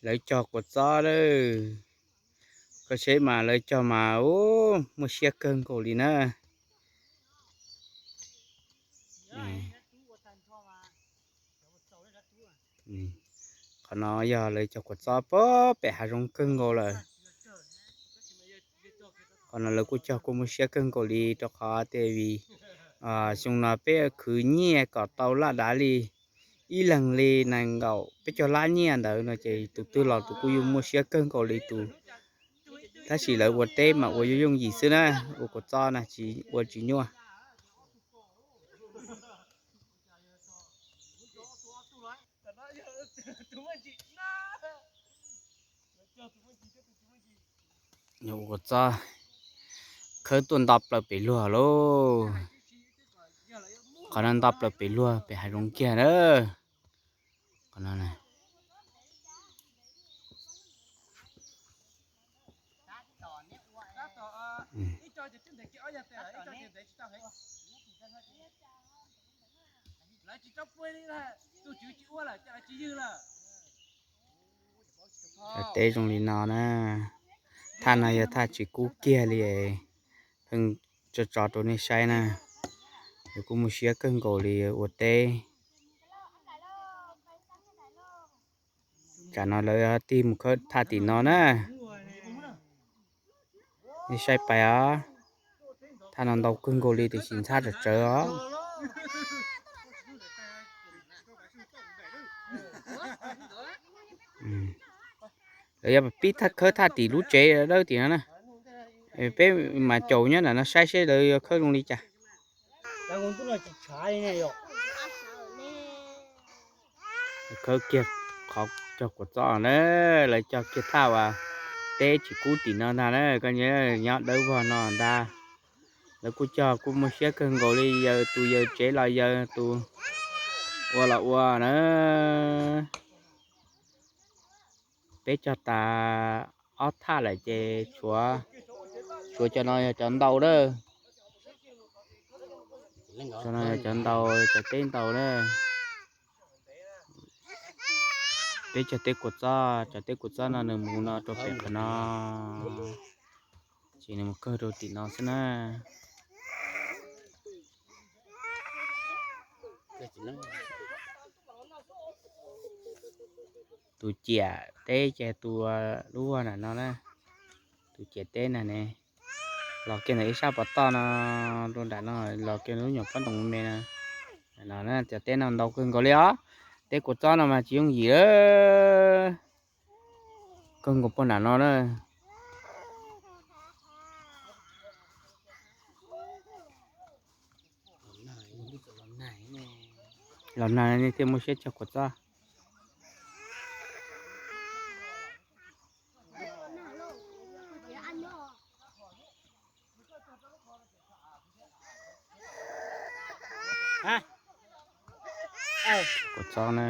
Lawv cog kua txob lawm. Koj saib mas lawv cog mas ub muaj siab kawg nkaus li na. Qhov no yog lawv cog kua txob pem hav zoov kawg nkaus lawm. Qhov no lawv kuj cog kuj muaj siab kawg nkaus li rau qhov tias vim xyoo no peb khwv nyiaj kom tau laj dav li ib leeg li nees nkaum peb caug lab nyiaj ntawd no ces tus twg los tus kuj yuav muaj siab kawg nkaus li tus. Tab sis lawv ua teb mas ua yooj yooj yim xwb na, ua kua txob na tsis ua tsis nyuaj. Ua kua txob khawb tuaj nto plaws pem luag lauj. Qhov no nto plaws pem luag pem hav zoov kiag na. Qhov no Cov teb zoo li no na. Thaj no yog thaj tsis kub kiag li, pheej tso tso rau nej saib na. Lawv kuj muaj siab kawg nkaus li ua teb. Tsam no lawv tig mus khawb thaj tim no na. Nej saib pais os. Thaj no ntau kawg nkaus li tiam sis ntxhab tsawv tsawv os. Lawv yuav pib khawb thaj tim lub tsev dawb tim no na. Peb mas caum nyob ntawm no saib seb lawv yuav khawb zoo li cas. Khawb kiag qhov cog kua txob na, lawv cog kiag thaj uas teb tsis kub tim no ntag na, koj nyob dawb vog no ntag. Lawv kuj cog kuj muaj siab kawg nkaus li, yawg tus yawg tsev los yawg tus ua los ua na. Peb cog tas ob thaj lawm ces tshuav, tshuav cov no yog cov ntau na. Cov no yog cov ntau, cov teb ntau na. Peb cog teb kua txob, cov teb kua txob no nws mus no rau pem qhov no, ces nws mus kawg rau tim no xwb na. Tus ciam teb ces tus lub ua nram no na, tus ciam teb na ne, los kiag ntawm ib sab pov toj no, rau nram no los kiag lub nyuam pob ntoo me na. No cov teb no ntau kawg nkaus li os. Teb kua txob no mas tsis yooj yim lawm. Kawg nkaus pog nram no na. Los nag nej thiaj muaj siab cog kua txob. Kua txob na.